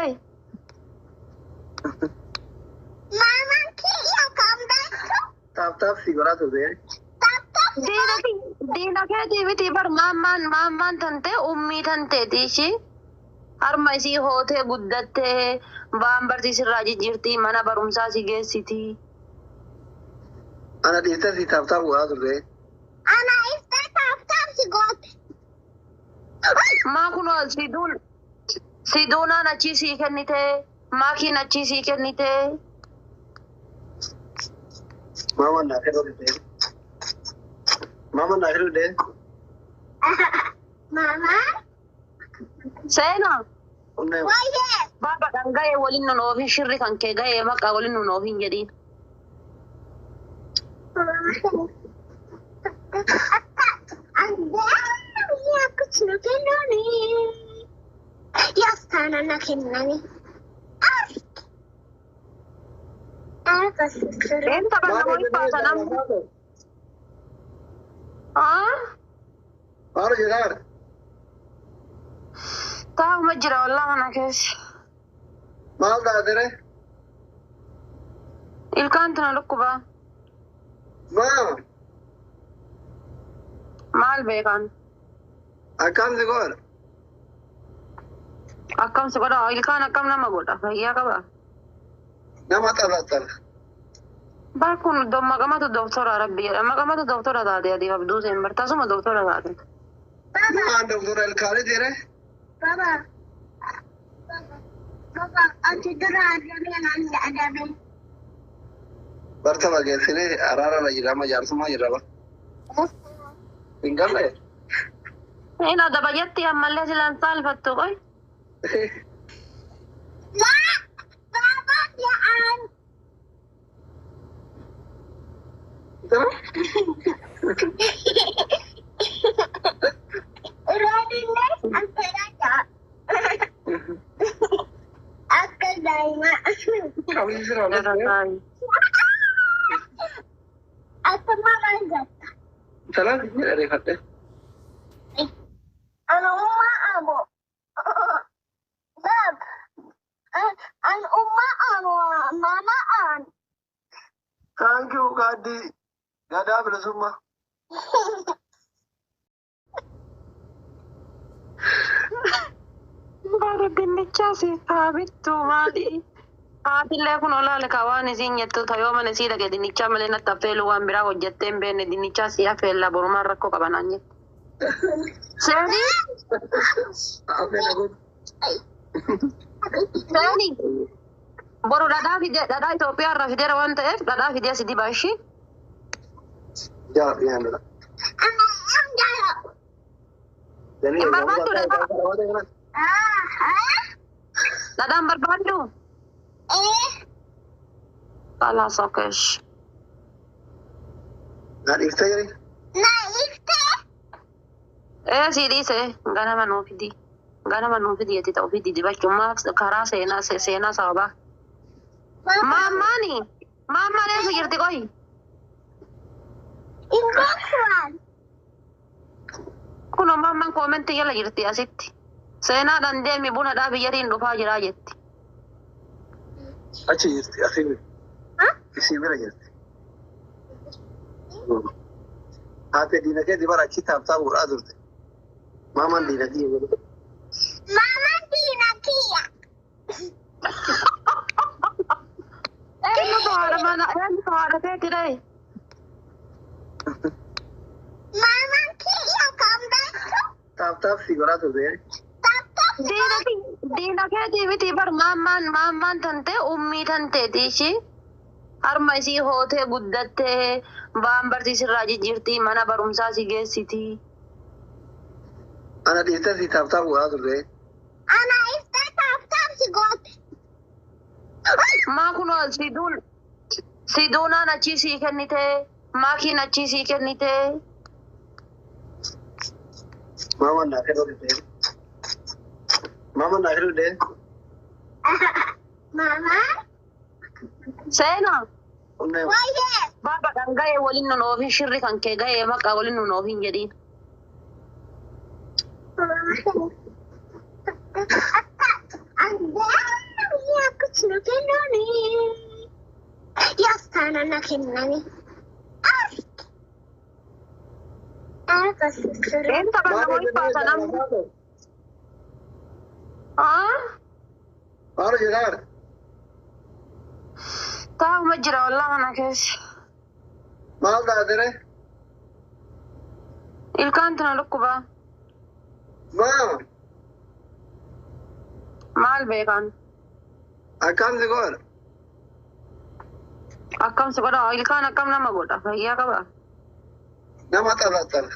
ree. Maamaan kiyya kan beektu. Tap tap si godhaa turte. Tap tap. Diina keetii miti bar maammaan maammaan tante ummii tanteeti ishii. Harma isii hootee guddattee waan barsiisirraa jijjiirti mana barumsaa si geessiti. Ana dhiistee si tap tap godhaa turte. Ana iftee tap tap si goote. Maa kunoo siduun siduunaan achii sii kennite maakiin achii sii kennite. Maamaan naa kennuu didee. Maamaan naa kennuu didee. Maamaan. Seenaa. Onnee. Wayyee. Baaba kan ga'e waliin nun oofin shirri kan kee ga'e maqaa waliin nun oofin jedhiin. Een taphan namoonni baasan amma. Ah? Maal hojjetaa jira? Taa'uma jira wallaa mana keessa. Maal taate ree? Ilkaan tuna dhukkubaa. Maa Maal beekan? akkam si godha? Akkam si godha? Ilkaan akkam nama godha? Fayyaa qaba. Nama xaxaxala. Bar kun maqamatu doktora rabbi jedha. Maqamatu doktora taate adiif abduu seen bar tasuma doktora taate. Maan doktora ilkaanii jire? Baba. Baba, ati dura adabee naan adabee. Barta bageessinee araara jira amma jaarsummaa jira ba. Hin galle? Hin adaba jetti ammallee silaan saalfattu qoy. Laa! Baba jedhaan. Roodinnes antena jedha. Akka daa'imaa. Qabsiisira olee. Akka mamaan jetta. Salaan jedha reeffadhe. Ana ummaa abo. Bab. An ummaa abo. Mama an. Thank you gaaddii gadaa bilisummaa. Bara dinnichaa si haa bittu maali? Haatillee kun olaale ka waan isiin jettu ta yoo mana isii dhaqe dinnichaa malee natti affeelu waan biraa hojjettee hin beekne dinnichaa si affeella borumaan rakkoo qabanaan jette. Seeni Affeela godhu. seeni boru dhadhaa fidee dhadhaa Itoophiyaa irraa fideera waan ta'eef dhadhaa fidee asi dibaa ishii. Jaa dhiyaanidha. Ana an jala. Hin barbaaddu dhadhaa? Dhadhaan barbaaddu? Eh. Kalaas okeesh. Na dhiiftee jiri? Na iftee. Ee sii dhiise ganama nuu fidi. Ganama nuu fidi jetti ta'u fidi dibachuun maaf karaa seenaa seenaa sababaa. Maammaani maammaan eessa jirti qoy? In this one. Kunoo maammaan koomentii jala jirti asitti. Seenaadhaan deemi buna dhaa biyyattiin dhufaa jiraa jetti. Achi jirti asii bira. Isii bira jirti. Haati diina kee dibara achi tap tap godhaa turte. Maamaan diina kiyya godhu. Mama diina kiyya. Eenyutu haadha mana eenyutu haadha keeti ree? Maamaan kiyya kan beektu. Tap tap si godhaa turte. Tap tap. Diina diina keetii miti bar maammaan maammaan tante ummii tanteeti ishii. Harma isii hootee guddattee waan barsiisirraa jijjiirti mana barumsaa si geessiti. Ana dhiiftee si tap tap godhaa turte. Ana iftee tap tap si goote. Maa kunoo siduun siduunaan achii sii kennite maakiin achii sii kennite. Maamaan naa kennuu didee. Maamaan naa kennuu didee. Mama. Seenaa. Onnee. Wayyee. Baaba kan ga'e waliin nun oofin shirri kan kee ga'e maqaa waliin nun oofin jedhiin. Nu kennani. Yastaana na kennani. Arka sirri. Een taphanna moo hin baasan amma? Ah? Maal jedhaa? Taa'uma jira wallaa mana keessa. Maal taatire? Ilkaan tuna dhukkubaa. Maal? Maal beekan? Akkam si godha? Akkam si godha? Ilkaan akkam nama godha? Fayyaa qaba. Nama xalaxala.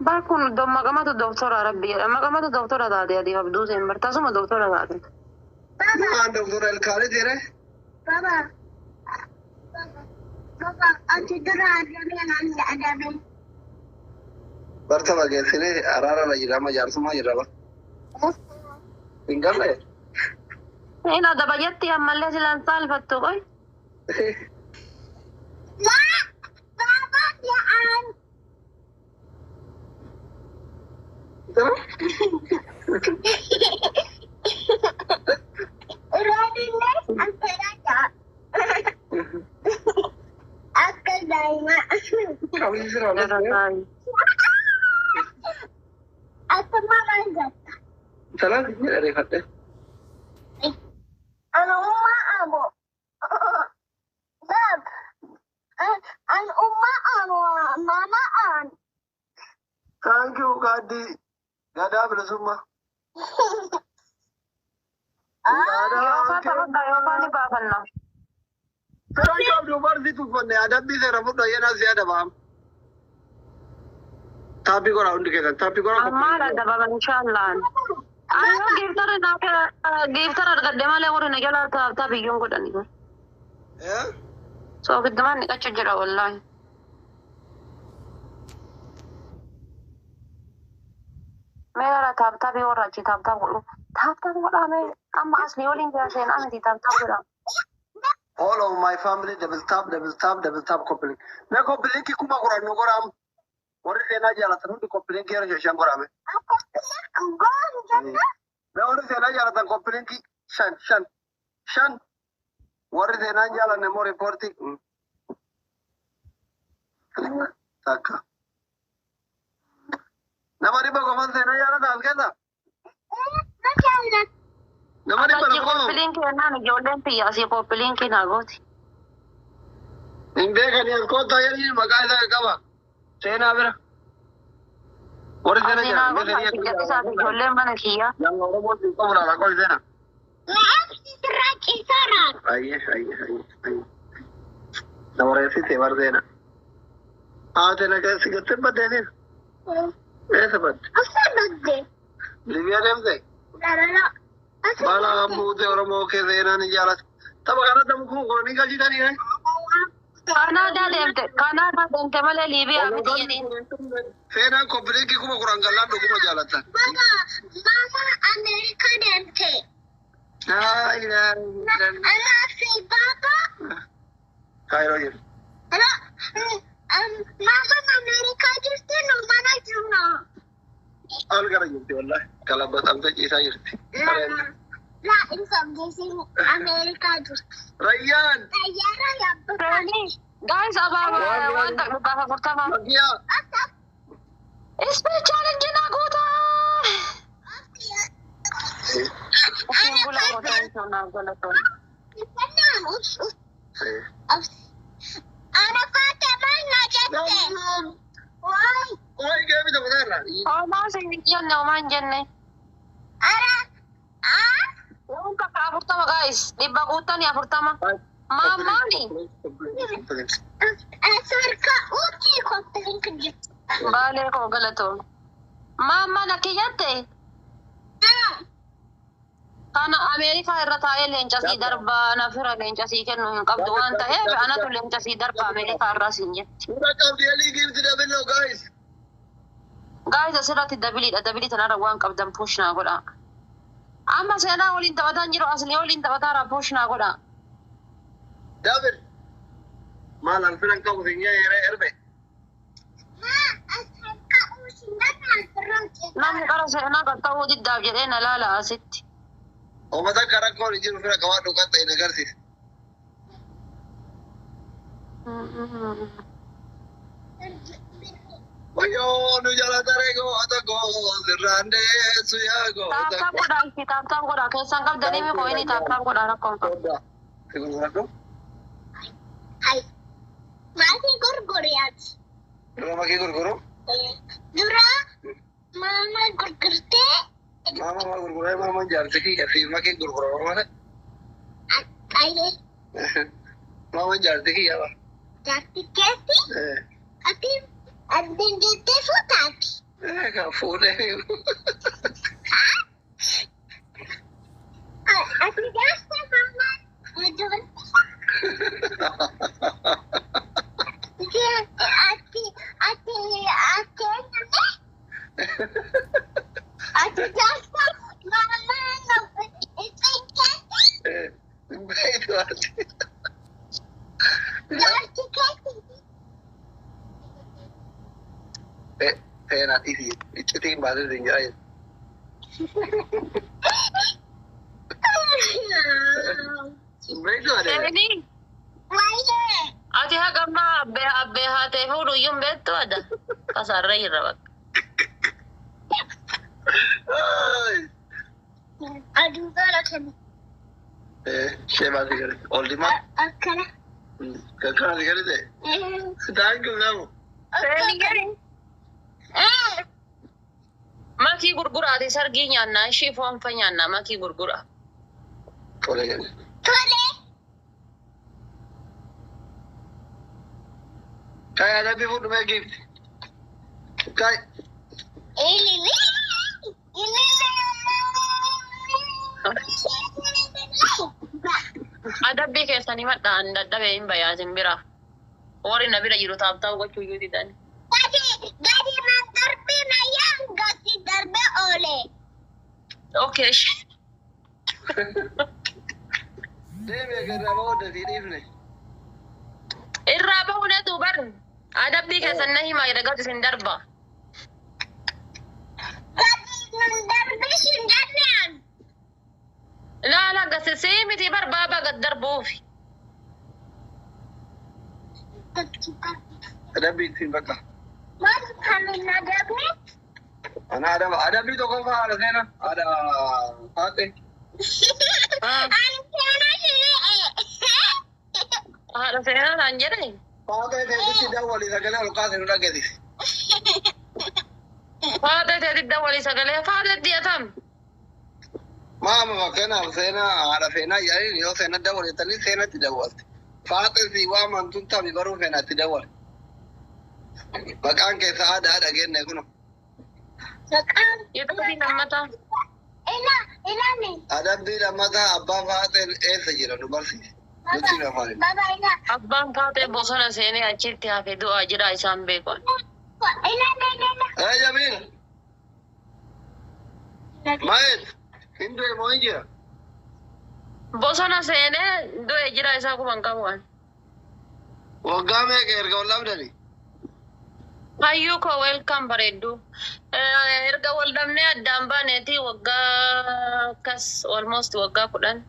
Bar kun maqamatu doktora rabbi jedha. Maqamatu doktora taate adiif abduu seen bar tasuma doktora taate. Maal doktora ilkaanii ture? Baba. Baba, ati dura adamee naan adamee. Barta bageessine araara jira amma jaarsummaa jira ba. Hin galle? Hin adaba jetti ammallee silaan saalfattu qoy. La, baba jedhaan. Roodinnes akkana jedha. Akka daa'ima. Qabni sira Jara taa'i. Akka mamaan jetta. Salaan jedha reeffadhe. Ana ummaa abo. Bab. An ummaa abo mama an. Thank you gaaddii gadaa bilisummaa. Yookaan taphadha yookaan ni baafanna. Fira qabdu barsi tuffanne adabbii seera fudha jedhan si adabaam. Taappii godhaa hundi keessan taappii godhaa. Ammaal adababan inshaallaan. Ayyoo giiftara naa giiftara argadde malee warri na jala taaf iyyuun godhani. Soofiddumaan dhiqachu jira wallaahi. Mee gara taap taapii warra achi taap taap godhu. Taap taap godhaa mee amma asli waliin jira seenaa miti taap taap godhaa. All of my family double tap double tap double tap copy link. Mee copy link 10,000 nu godhaam. Warri seenaa jaalatan hundi copy link yeroo shan godhame. Goon jenna. Mee warri seenaa jaalatan copy link shan shan shan. Warri seenaa jaalanne immoo riippoortii. Takka. Nama 100 qofaan seenaa jaalata as keessa. Na jaalladha. Nama 100 Achi qofa. copy link kennaan ijoolleen tiyya asii copy link naa gooti. Hin beekani as koottaa jedhanii maqaa isaa qaba. Seenaa bira. Warri seenaa Asii naa jaalatan. godha asii gadhiisaaf ijoolleen mana kiyyaa. Nama Oromoo siin qabu laala qofi seenaa. La'aabsi sirraa ciisaaraan. Ayyee ayyee ayyee ayyee. Dabareessite bar seenaa. Haati na keessa gattee baddeetiin. Eessa badde? Asa badde. Libiyaa deemte? Darara. Asa Baala buutee Oromoo kee seenaa ni jaalata. Tapha kanatti amma 10,000 galchitanii eh? Kanaadaa deemte Kanaadaa deemte malee Liibiyaa miti jedhiin. Seenaan copy link 10,000 gallaan dhuguma jaalatan. Baba, mama Ameerika deemte. Laa ilaaha illallah. Anaa fi baba. Kaayiroo jiru. Ana, mama Ameerika jirti nu mana jirna. Al gara jirti wallahi. Kalabbatamte ciisaa jirti. La, hin sabdeesin Ameerikaa jirti. Rayyaan. Xayyaara yaabbatan. Guys abaaba waan 140. Makiyaa. Akka Speed challenge naa goota. Isiin bula gootaa naa galatoon. Ana faate maal na jette? Waay. Oi geemi tokko irraa. Homaa sin jenne homaa hin jenne. Ara. Aa. Waan takka 40 guys 100 guuttanii 40. Maamaani. Sarka uti copy link jirti. Baalee koo galatoon. Maammaan akki jette kana Ameerikaa irra taa'ee leencasii darbaa na fira leencasii kennu hin qabdu waan ta'eef anatu leencasii darba Ameerikaa irraa siin jetti. Dura qabdi elii giifti dabiloo guys. Guys asirratti dabiliidha dabilii tanarra waan qabdan push naa godha. Amma seenaa waliin taphataan jiru aslii waliin taphataara push naa godha. Dabil. Maal alfiran qabu siin yeree erbe. Ma asirka uti nan alfiran Namni qara seenaa qaxxa'uu diddaaf jedhee na laala asitti. Uummata akka rakkoon hin jiru fira qabaadhu kan ta'e agarsiisa. Wayyoo nu jala taree goota koo sirraan deessu yaa goota Tap tap koo. godhaa ishee tap tap godhaa keessan qabdanii mi koo'inii tap tap godhaa rakkoon qabu. Sodaa. Si gurguradhu? Hai. Maatii gurguriyaati. Dura makii gurguru? Dura maama gurgurtee Maama maa gurguree maama jaarsi kiyya fi makii gurgurama malee. akkayee Maama jaarsi kiyya ba. jaartii keetti ati addeen jettee fuutaati. Kan fuudhee. Ati jaarsa maama ati ati ati ati jaarsa maama isin keetti Beektu ati. jaartii keetti. Seenaa dhiisii iccitiin baasee siin jira. Beektu ati. Seenii Waayee. ati haqa ammaa abbee abbee haatee fuudhu iyyuu hin beektu ada. Kasaarra jirra bakka. Aduu gara kana. Ishee baasii gadi. Ol dimaa. Akkana. Kan kana si gadi ta'e. Thank you, Namu. Seenii gadi. Makii gurguraati sargii nyaannaa ishii foonfa nyaannaa makii gurgura. Tole gadi. Tole. Kai adabbii fuudhu mee giifti. Kai. Ilili. Ilili. Adabbii keessanii madhaan dadhabee hin bayaasin bira. Warri na bira jiru tap tap gochuu iyyuu didani. Gadi gadi nan darbe na yaan gadi darbe oole. Okay. Deemee garraa booda si dhiifne. Irraa bahunetu bar adabbii keessan na himaa jedha gadi isin darba. Gadi nan darbe shin darbe. Laala gasisee miti bar baaba gad darbuufi. Adabbii ittiin bakka. Maal kan hin adabne? Ana adaba adabbii tokkoffaa haadha seenaa haadha haadhe. Ani seenaa shiree. Haadha seenaa naan jedhe. Haadha teessitti dawwalii sagalee ol kaasee nu dhageessise. Faata teetti dawwalii sagalee faata dhiyatam. Maama fakkeenyaaf seenaa haadha seenaa jedhanii yoo seenaa dawwalettanii seenatti dawwalte. Faaxee si waaman tun tabi baruu feenatti dawwale. Maqaan keessa haadha haadha kenne kuno. Maqaan Yetuufi lammata. ila ilaali. Adabbii lammataa abbaa faaxeen eessa jira nu barsiise. Nutti hin afaan. Baba ila. Abbaan faatee bosona seenee achitti hafe du'aa jira isaan beekon. Ila ila ila. Ee Jamiil. Maayet. Hin du'e moo hin jira? Bosona seenee du'e jira isaa kuban qabu. Waggaa meeqa erga wal dhabdanii? Hayyuu koo welcome bareeddu. Erga wal dhabnee addaan baaneeti waggaa akkas almost waggaa 10.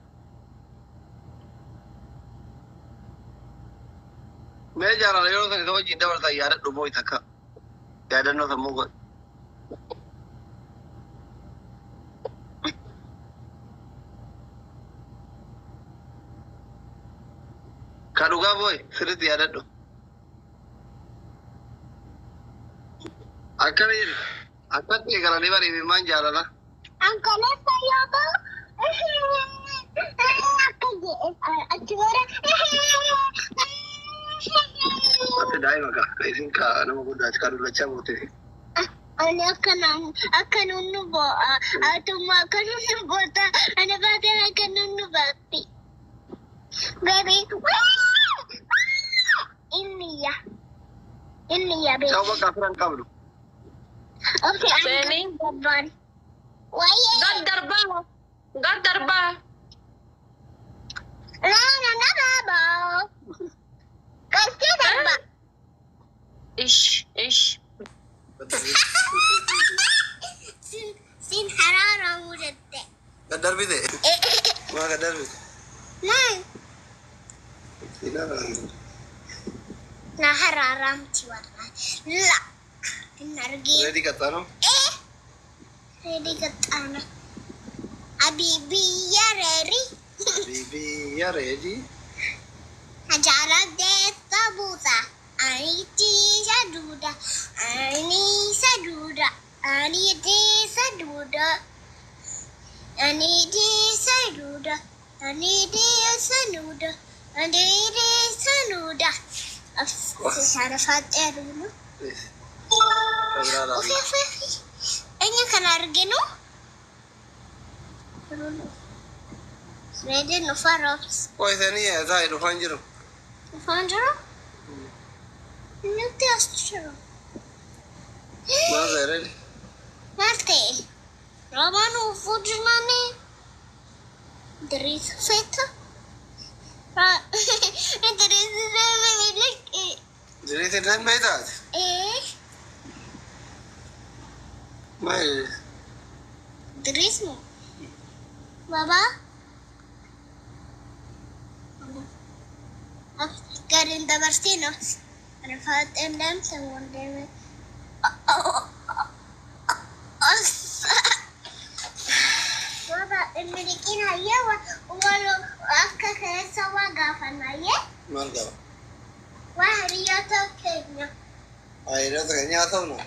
Mee jaalala yeroo sana isa wajjin dabarsan yaadadhu boo'i takka. Yaadannoo sammuu godhe. Ka dhugaa boo'i sirriitti yaadadhu. Akkana jedhu. Akkatti eegalanii bari'imimmaan jaalala. Ankoleessa yoo ta'u akka jedhe achi booda. Ati daa'ima ka isin ka nama guddaati ka dullachaa buute. Ani akka akka nunnu bo'a. Atuma akka nunnu boota. Ani baatee akka nunnu baatti. Baby. Inni ya. Inni ya baby. Ta'uu bakka afuran qabdu. Okay, I'm Seenii. going. Wayyee. Gad darbaa. Gad darbaa. La la la la la. Gadi darba. Ish ish. Sin sin haraara mudate. Gad darbite. Maa gad darbite? Maal? Ilaala. Na haraaramti wallahi. La. Hin arginu. Reedii qaxxaanoo? Eh. Reedii qaxxaana. Abibiyya reerii. Biyya reedii. Hajaara deessa buusa. Ani tiisa duuda. Ani isa duuda. Ani tiisa duuda. Ani tiisa duuda. Ani tiisa duuda. Ani tiisa duuda. Saara faaxeeruunu. Kabiraa Ufi laalla. ufi ufi. Eenyu kan arginu? Reediin dhufaa roobs. Qo'isanii taa'e dhufaan jiru. Dhufaan jiru? Nuti as jiru. Maal ta'e reedi? Maal ta'e? Roobaan uffuu jirnaani? Diriirsa feeta? Diriirsa feeta. Diriitiin illee beektaati? Ee, Maal? diriirsuma. Baba? Gariin dabarsee nafti. Rifaaxeen deemte wandee. Baba, miliqiin hayyee wal akka keessa waa gaafannayyee Maal qaba? waa hiriyoota keenya. Hiriyoota keenya haa ta'u.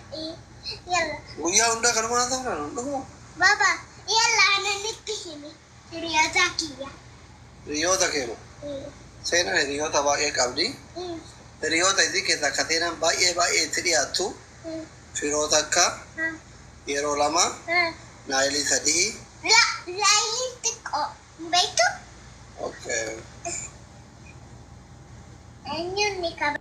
Yalla, Guyyaa hundaa kanuma haa ta'u dhuguma. baba, yalla ananitti himi. Hiriyoota kiyya. Hiriyoota keenya. Seenaan hiriyoota baay'ee qabdi. Hiriyoota isii keessaa akka seenaan baay'ee baay'ee itti dhiyaattu firoota akka yeroo lama naayilii sadii. La, laayiin xiqqoo. Beektu? Okay. Eenyuun ni qaba?